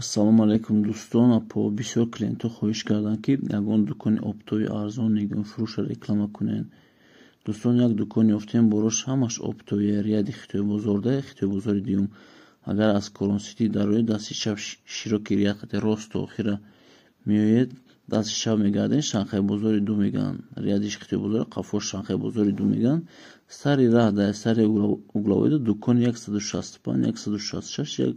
Ассалому алайкум, дӯстон. Апо, бисёр клиентҳо хоҳиш карданд, ки ягон дукони оптовый арзон нигинфурӯшро реклама кунед. Дӯстон, як дукон ёфтем, борош ҳамаш оптовый, ряди Хитойбозорда, Хитойбозори дуюм. Агар аз Корон-Сити дароед, дасти чап широкий ряд қати рост то охира меоед, дасти чап мегардед, Шанхайбозори ду мегӯянд. Ряди Хитойбозор қафо Шанхайбозори ду мегӯянд. Сари раҳ дар сари угловойда дукони 165, 166,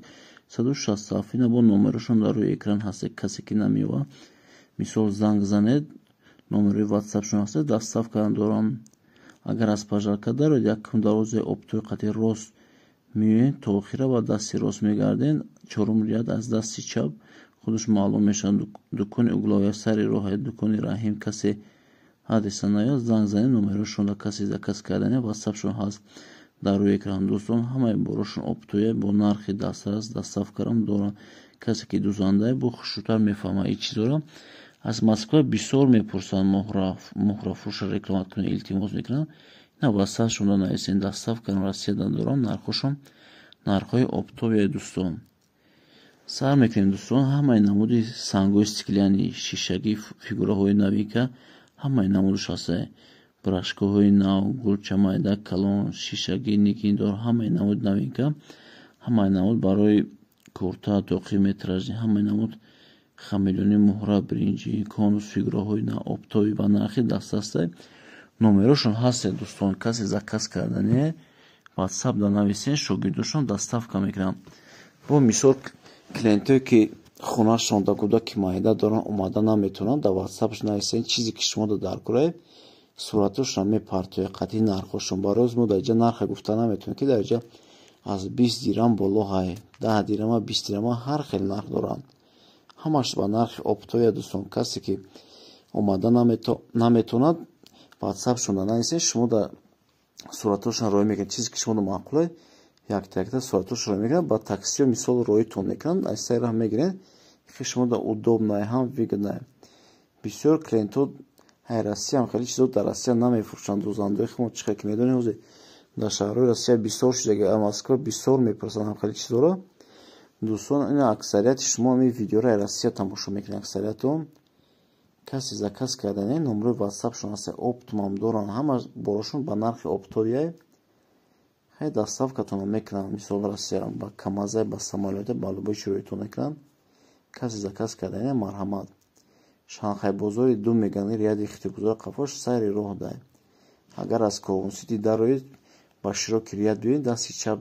167. Ина бо номерошон дар рӯи экран ҳаст. Касе ки намеёва, мисол, занг занед, номерои ватсапшон ҳаст, доставка дорам. Агар аз Пожарка дароед, якум дарвозаи оптовый қати рост меоед то охира ва дасти рост мегардед, чорум ряд аз дасти чап худаш маълум мешавад. Дукони угловая, сари роҳи дукони Раҳим. Касе адреса наёд, занг занед, номерошонро касе заказ кардани ватсапшон ҳаст дар рӯи экран. Дӯстон, ҳамаи борошон оптовый, бо нархи дастрас, доставкарам доранд. Касе ки дузандае, бо хушрӯтар мефаҳмад ин чизҳоро. Аз Москва бисёр мепурсанд, муҳрафурӯшро реклама кунед, илтимос мекунанд. Ина ватсапшонро нависед, доставкарам Россияда дорам, нархҳошон нархҳои оптовые. Дӯстон, сар мекунем. Дӯстон, ҳамаи намуди сангҳои стеклянный, шишагӣ, фигураҳои новинка, ҳамаи намудаш ҳастае. Брашкаҳои нав, гулча майда, калон, шишагӣ, нигиндор, ҳамаи намуд новинка, ҳамаи намуд барои курта, тоқи метражи, ҳамаи намуд хамелеони, муҳра, биринҷӣ, конус, фигураҳои нав, оптовый, ба нархи дастрастай. Номерошон ҳасте, дӯстон. Касе заказ кардане, ватсап да нависен, шогирдошон доставка мекунанд. Бо мисол, клиентое ки хонашон да кӯдаки майда доранд, омада наметавонанд, дар ватсапш нависен, чизе ки шумо да дар кораед, суратошонро мепартояд қатъи нархҳошон. Барои мо дар инҷа нарха гуфта наметавонем, ки дар инҷа аз 20 дирам боло ҳай, 10 дирама, 20 дирама, ҳар хел нарх доранд, ҳамаш ба нархи оптовый. Дӯстон, касе ки омада наметавонад, ватсапшонро нависед, шумо дар суратошон роҳӣ мекунед. Чизе ки шумо маъқуле, якта якта суратошон роҳӣ мекунад, ба таксиё мисол роҳитон мекунанд, аз сари раҳ мегиред, ки шумо да удобное, ҳам выгодное. Бисёр клиентҳо ҳай Россиям хеле чизо дар Россия намефурӯшанд. Дузандаои мо чӣ хел ки медонем, ҳозир дар шаҳрҳои Россия бисёр шуда, Москва бисёр мепурсанд ҳам хеле чизоро. Дӯстон, ина аксарияти шумо ҳамин видеоро ай Россия тамошо мекунед, аксариятон. Касе заказ кардане, номерои ватсапшон ҳаст, оптомам доранд, ҳама борошон ба нархи оптовый. Хай, доставкатонро мекунанд, мисол, Россияро ба камазай, ба самолёте, ба любой чи роҳитон мекунанд. Касе заказ кардане, марҳамат. Шанхайбозори ду мегӯянд, ряди Хитойбозор қафош, сари роҳ дай. Агар аз Корон-Сити дароед, ба широкий ряд биёед, дасти чап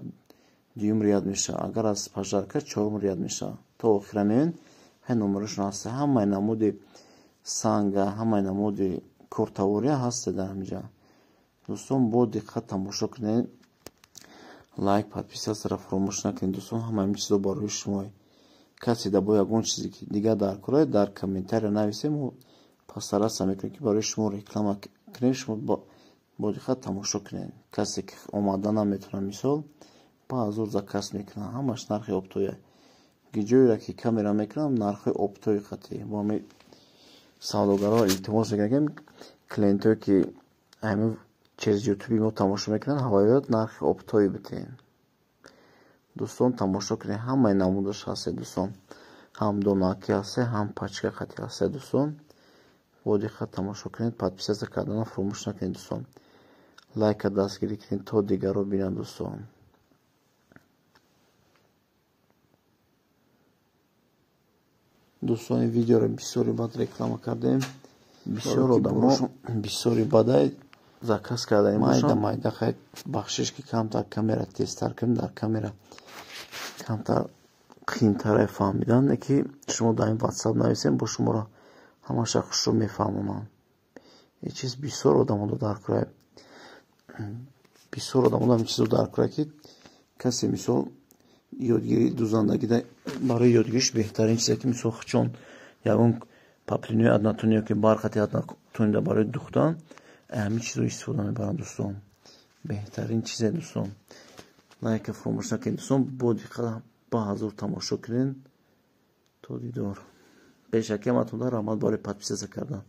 дуюм ряд мешавад. Агар аз Пожарка, чорум ряд мешавад. То охира меоед, ҳай номерошон ҳаст, ҳамаи намуди санга, ҳамаи намуди кортавория ҳасте дар ҳаминҷа. Дӯстон, бо диққат тамошо кунед, лайк, подписатьсяро фаромӯш накунед. Дӯстон, ҳамаи ин чизо барои шумо. Касе да бо ягон чизе ки дигар дар кора, дар комментария нависем, мо постараться мекунем, ки барои шумо реклама кунем. Шумо бо диққат тамошо кунед. Касе ки омада наметавонад, мисол, ба ҳазор заказ мекунад, ҳамаш нархи оптовый. Ҷоеро ки камера мекунам, нархҳои оптовый қатъӣ. Бо ҳамин савдогарҳо илтимос мекунем, ки клиентое ки ҳамин через ютуби мо тамошо мекунанд, ҳавоёт нархи оптовый битеҳем. Дӯстон, тамошо кунед, ҳамаи намудаш ҳасте. Дӯстон, ҳам донаки ҳасте, ҳам пачка қатъӣ ҳасте. Дӯстон, бо диққат тамошо кунед, подписаться карданро фаромӯш накунед. Дӯстон, лайка дастгирӣ кунед, то дигарро бинанд, дӯстон. Дӯстони, видеоро бисёри бад реклама кардем, бисёр одамо бисёри бадай заказ кардани. Майда майда, хай, бахшиш, ки камтар камера тезтар кунем, дар камера камтар қиинтаре фаҳмидан, ки шумо дар ин ватсап нависем, бо шуморо ҳамаша хушрӯ мефаҳмонанд. Ин чиз бисёр одаморо дар кора, бисёр одаморо ҳамин чизо дар кора, ки касе, мисол, ёдгирии дузандагӣ, барои ёдгириш беҳтарин чизе, ки мисол чон ягон поплинои однотонный ё ки бархати однотонныйда барои духтан ҳамин чизо истифода мебаранд. Дӯстон, беҳтарин чизе. Дӯстон, лайка фаромӯш накунед. Дӯстон, бо диққат ба ҳазур тамошо кунед. То дидор. Пешакӣ ҳаматонда раҳмат барои подписаться кардан.